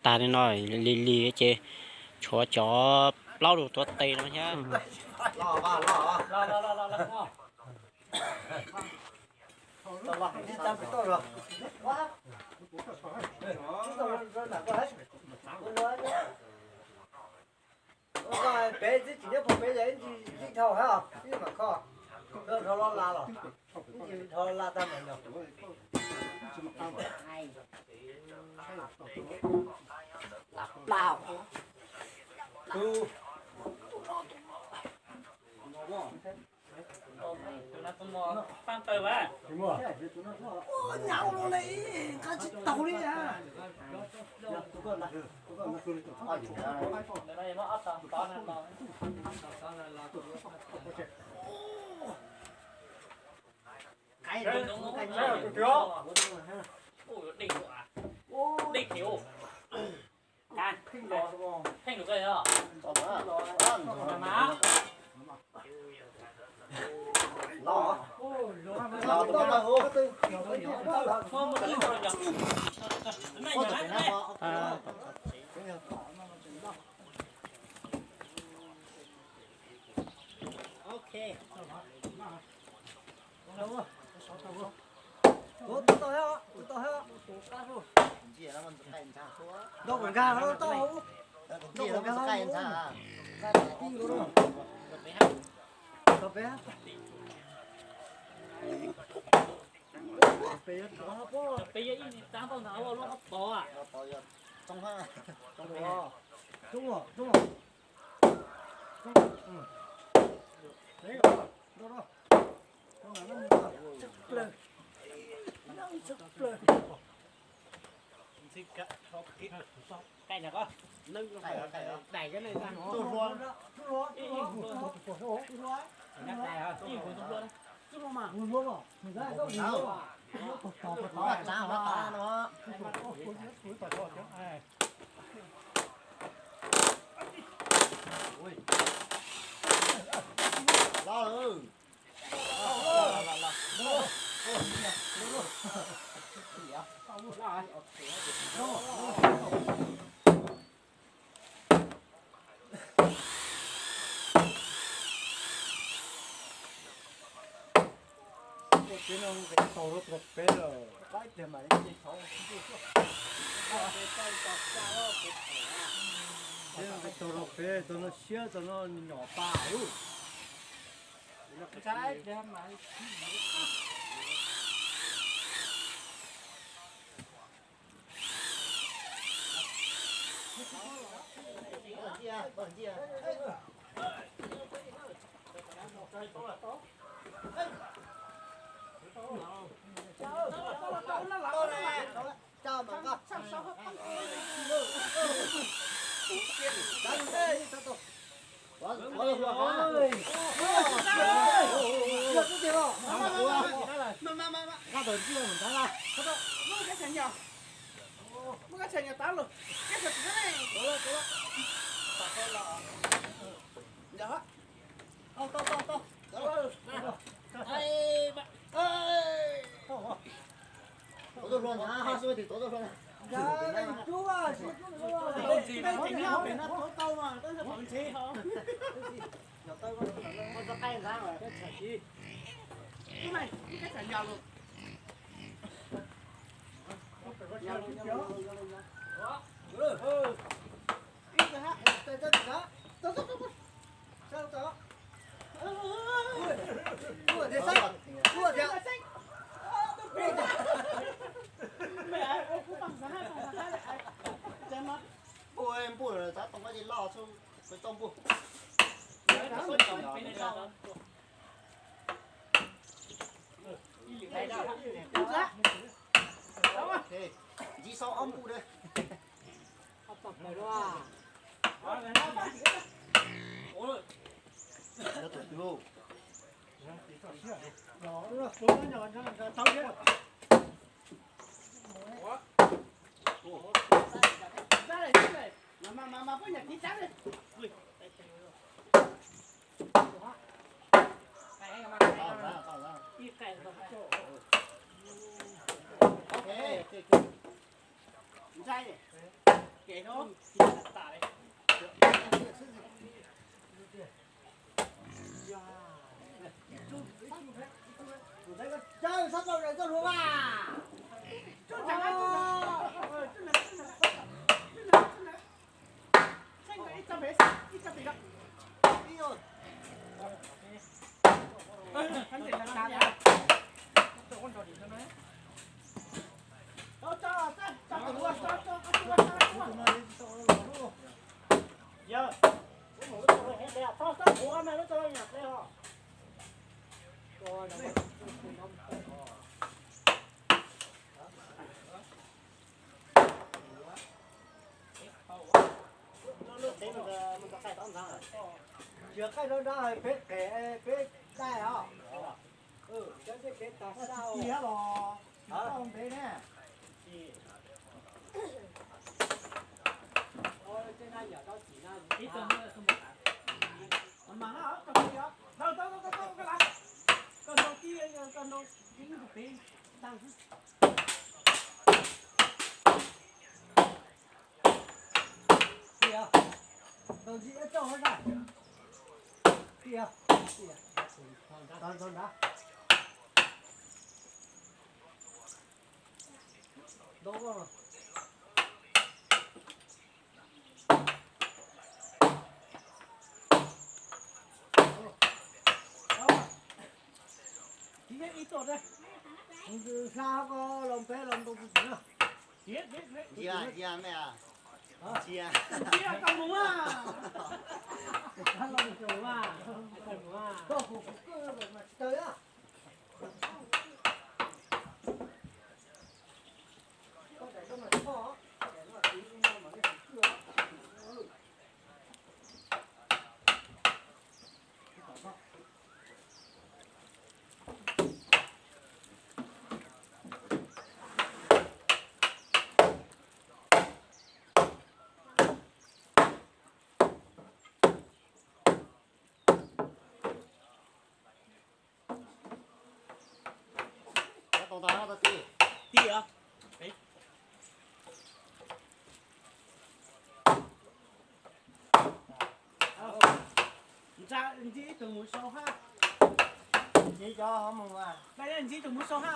tag li no, li li ces tshuav cov plaub lub tuav tes no thiab. Peb tsis nyob pem pem, ib ntsis dhau hab, ib mam kho. Dhau los la los, ib ntsis dhau los la tag mam nyog. Tus Nyab los li, nqa tsis taus li a. Peb yog ib txaab tau ntawd lub ob tod a. Peb no nqis taug rau peb lawm, qaib tiag mas ib txhij thaud. Peb no nqis taug rau peb, tau no siab tau no nyom tas lawm. Npuj, npuj, tab tom muab ces loj xwb, tau npuj. Ntsib sau ob npuj na. Tsis qaij rau dab peb qev peb dai os. Cov tej kev tag sab los tsis tau ntev ne. Ntsib ib tug mus sau hab. Ntsib tus mus sau hab.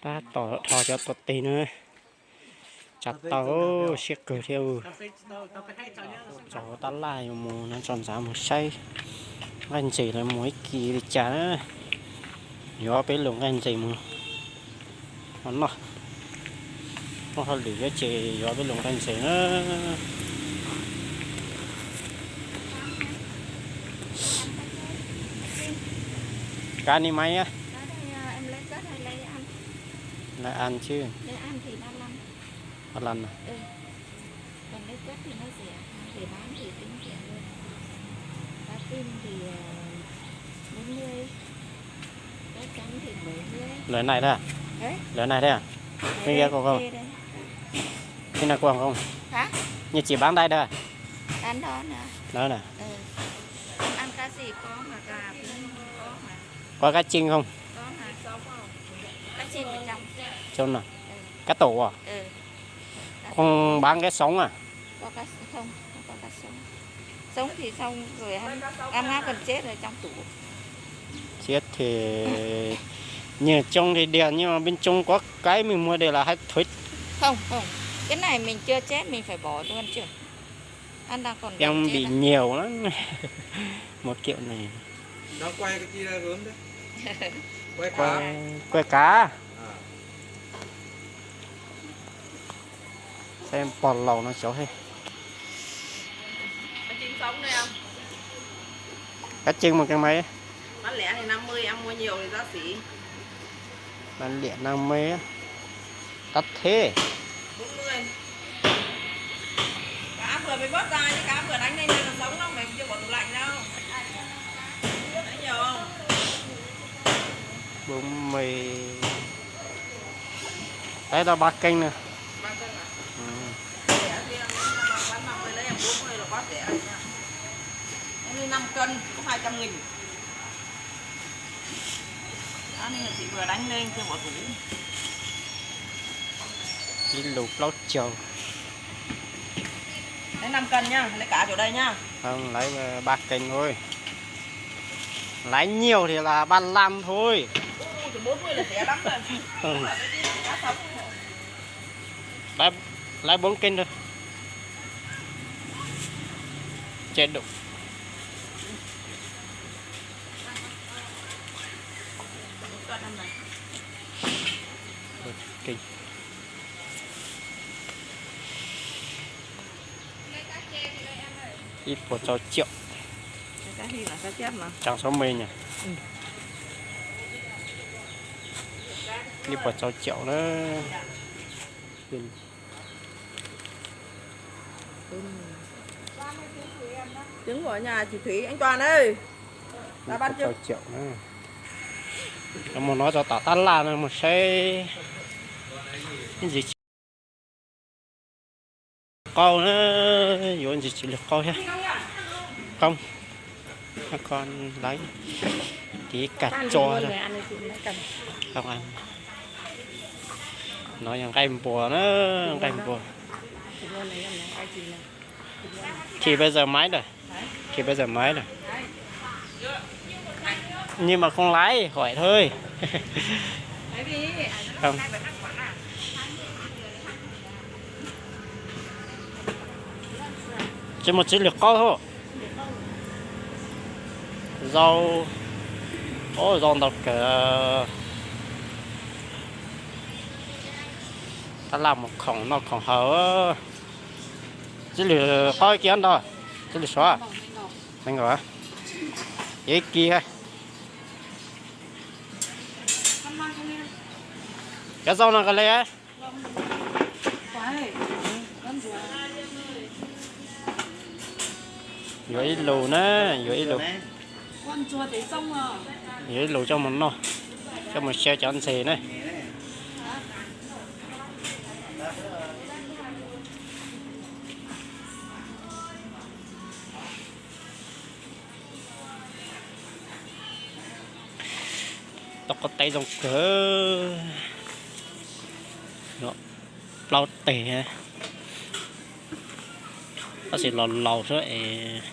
Tab tom dhos cov tuav tes na. Tsav tau siab kawg thiab. Tso tab laj yuav mus no, tso ntxav mus saib nqaij ntses lawv mus ib kis li cas na. Yuav peb lus nqaij ntses mus noj. Muaj hauj lwm thiab ces yuav peb lus nqaij ntses na. Cá này mày á? Cá này, à, em lấy cất hay lấy ăn? Lấy ăn chứ. Lấy ăn thì ba lăm. Ba lăm à? Ừ. Còn lấy cất thì nó rẻ, thì bán thì tính rẻ hơn. Cá tim thì, ờ, bốn mươi. Cá chấm thì bảy mươi. Lưỡi này thôi à? Đấy. Lưỡi này thôi à? Lưỡi Cái kia đây, còn không? Đây, đây. Cái này còn không? Hả? Như chị bán đây đó. Bán đó nè. Đó nè. Ừ. Ăn cá gì có mà, gà cũng có mà. Có cá chim không? Có mà. Cá chim ở trong. Trong nè. Ừ. Cá tủ à? Ừ. Không bán cái sống à? Có cá, không, không có cá sống. Sống thì xong rồi ăn, ăn ngáp gần chết rồi trong tủ. Chết thì như trong thì đèn nhưng mà bên trong có cái mình mua đây là hết thối. Không, không. Cái này mình chưa chết mình phải bỏ luôn chứ. Ăn đang còn Em bị nhiều lắm. Một triệu này. Nó quay cái chi ra hướng đấy. Quay cá. Quay, quay cá. À. Pog laus no xyov he. Cá cưng một cân mấy? Bán lẻ thì năm mươi, ăn mua nhiều thì giá sỉ. Bán lẻ năm mươi á. Đắt thế. Bốn mươi. Cá vừa mới vớt ra chứ cá vừa đánh lên là nó sống lắm, mày chưa bỏ tủ lạnh đâu. Thấy nhiều không? Bốn mươi. Đấy, đó ba cân nè. Ba cân à? Ừ. Rẻ thì ăn, ăn, ăn năm mươi, lấy ăn bốn mươi là quá rẻ rồi nha. Ăn đi năm cân, có hai trăm nghìn. Cá này là chị vừa đánh lên, chưa bỏ tủ. Ib lus plaub caug. Lấy năm cân nha, lấy cả chỗ đây nha. Không, lấy, ờ, ba cân thôi. Lấy nhiều thì là ba lăm thôi. Ui, ui, bốn mươi là rẻ lắm rồi. Ừ. Cá sống. Lấy, lấy bốn cân thôi. Chết đủ. Kinh. Ib puas rau triệu. Trang sáu mươi nhỉ? Ib puas rau triệu đó. Trứng của nhà chị Thúy, anh Toàn ơi. Ib puas rau triệu đó. Mus no rau tom tab laj no mus saib ntsis qau na, yuav ntsis tsis lwg qau thiab. Qau, con lấy tí cà chua thôi. Không ăn. Nó là nqaij npua na, nqaij npua. Thì bây giờ máy rồi. Thì bây giờ máy rồi. Nhưng mà không lấy, hỏi thôi. Không. Tsis muaj tsis lwg qau hos. Zaub, o, zaub ntau kawg. Tab laj mus khoom noj khoom haus. Tsis lwg qau kiag ntag, tsis lwg suav. Yuav ib kis. Cov zaub no koj le. Yuav ib lus na, yuav ib lus. Yuav ib lus coj mus noj, coj mus xyaw cov ntses na. Tau qau teb zoo kawg. Plaub teg. Tab sis los laus xwb es.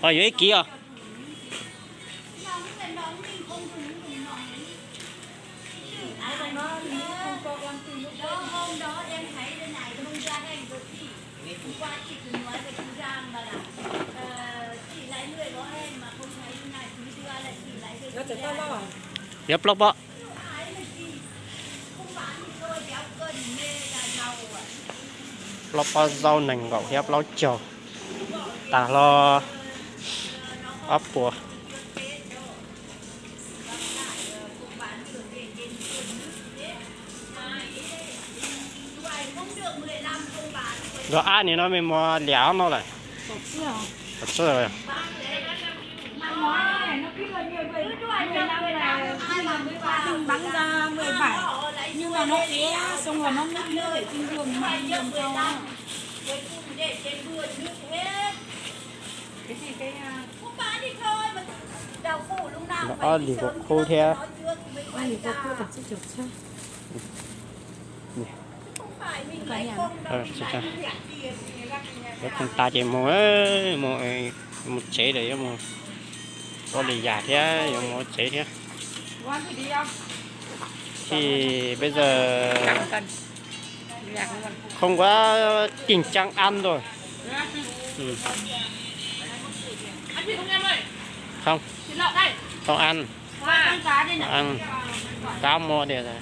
Os, yuav ib kis os. Yuav plaub pob. Plaub pob zaub nees nkaum thiab plaub caug. Tas hlo ob puas. Nkawd ab nim no mej muag liam ob no lawm? Tsis. Ob lig kua qub thiab. Yuav tas ces mus, mus, mus tsev lawm, yuav mus ua li yam thiab, yuav mus ua tsev thiab. Thì bây giờ không có chỉnh trang ăn rồi. Ừ. Không. Không ăn. Không ăn. Cá mua được rồi.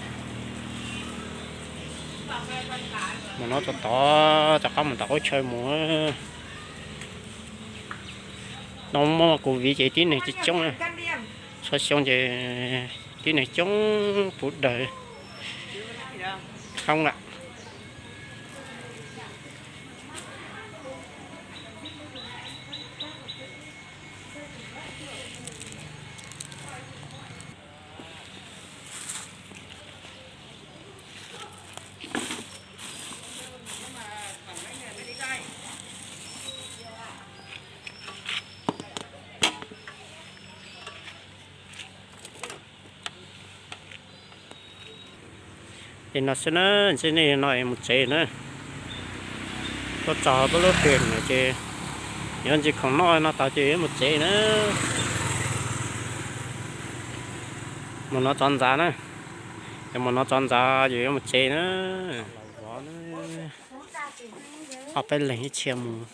Mus no tod tod, rov qab mus tom qub chaw mus. No muaj kuv viv ces tib neeg coob coob na. Txhua xyoo ces tib neeg coob puv dawg. Hoob lawm. Li no xwb na, ntsib nej no es mus tsev na. Tuaj txog peb lub hlis no ces yuav ntsis khoom noj no tas ces yuav mus tsev na. Mus no txog ntxav na, yog mus no txog ntxav ces yuav mus tsev na. Los vov na, ob peb leeg ib txhia mus,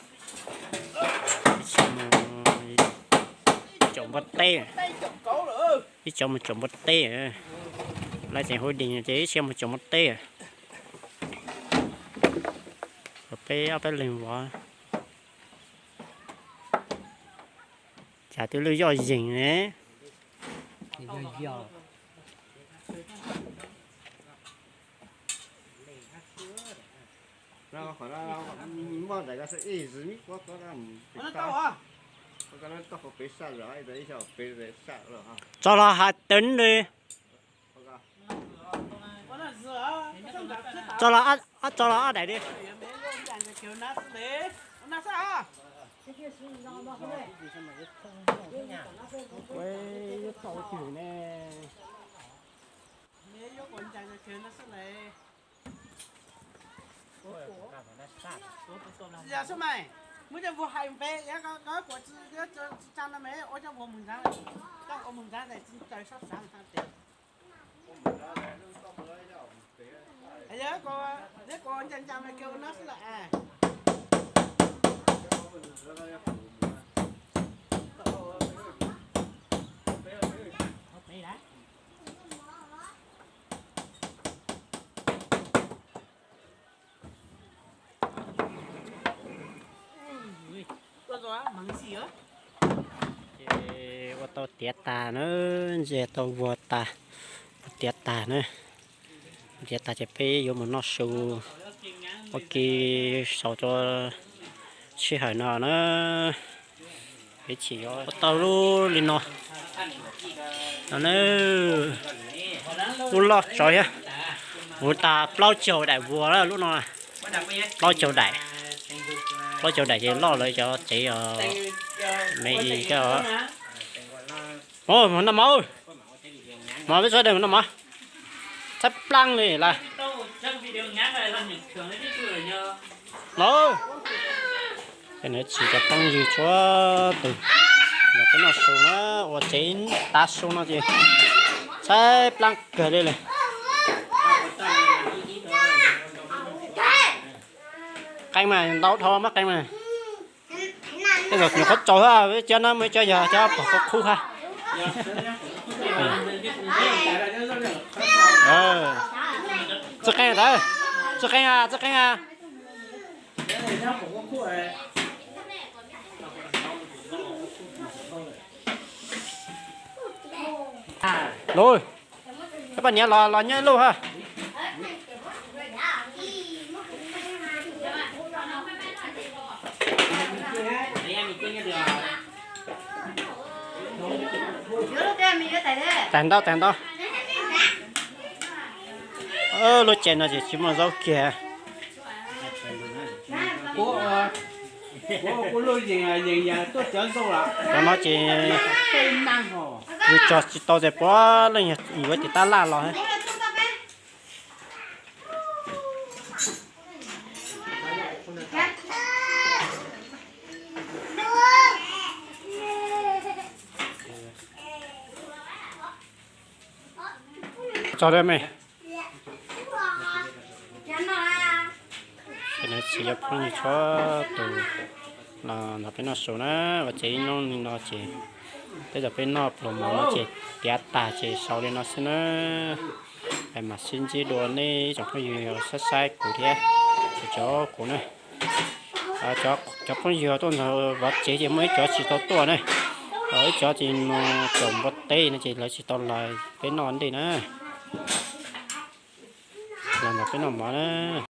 ib txhia mus caum npua teb. Ib txhia mus caum npua teb, lawv tseem hu dis ces ib txhia mus caum npua teb. Peb ob peb leeg vov, cas twb lwj yoj yees ne. Tso los hais tawv li. Tso los, tso los ob daim li. Yog xwb mas, muab cov vuas hais pem, yog koj kuv tsis tsa no mas ua cov vuas mus ntxav, coj ua mus ntxav tsis tsaws sab xav tes. Yog kuv nca nca mas kiag ua no xwb lawm. Ces ua tau tiav tas na, ntsia tau vuas tas, ua tiav tas na. Tiav tas ces peb yuav mus noj su ua ke saum rau sij hawm no na. Peb tsis yuav ua tau lub li no. No na, lub loj tsawv thiab, huv tas plaub caug daim vuas lub no. Plaub caug daim, plaub caug daim ces loj lawv cov tsev os. Me i cov. Mus noj mov, mov peb sawv daws mus noj mov. Txhab plaab li lawm. Los, ces nws tsis cov phooj ywg txhua tus, los peb noj su na, ua tsev tav su no ces tshaib plab kawg li lawm. Qee mas ntau dhau mas qee mas. Tej zaum nyuam qhuav tsaus thiab, cov no muaj cov yog cov pom qhuav qhuav hab. Txij qeej tawv, txij qeej a, txij qeej a. Lug, poj niam los los nyob ib lub hab. Tag ntau, tag ntau. Lub tsev no ces tsis muaj zaub kiag. Cov no ces yus cog tsis tau ces puav leej yuav tiv tab laj los. Txog me, tsis yog phooj ywg txhua tus los nrog peb noj su na, ua tsev ib hnub li no ces tej zaum peb noj pluas mov no ces tiav tag ces sau li no xwb na. Mam sib ntsib dua nej tsoom phooj ywg saib saib kuv thiab, cov kuv na. Cov phooj ywg tuaj ntawm Vov tsev ces muaj ib cov tsis tau tuaj na, ib cov ces mus caum npua teb no ces lawv tsis tau los peb noj ntej na. Los nrog peb noj mov na.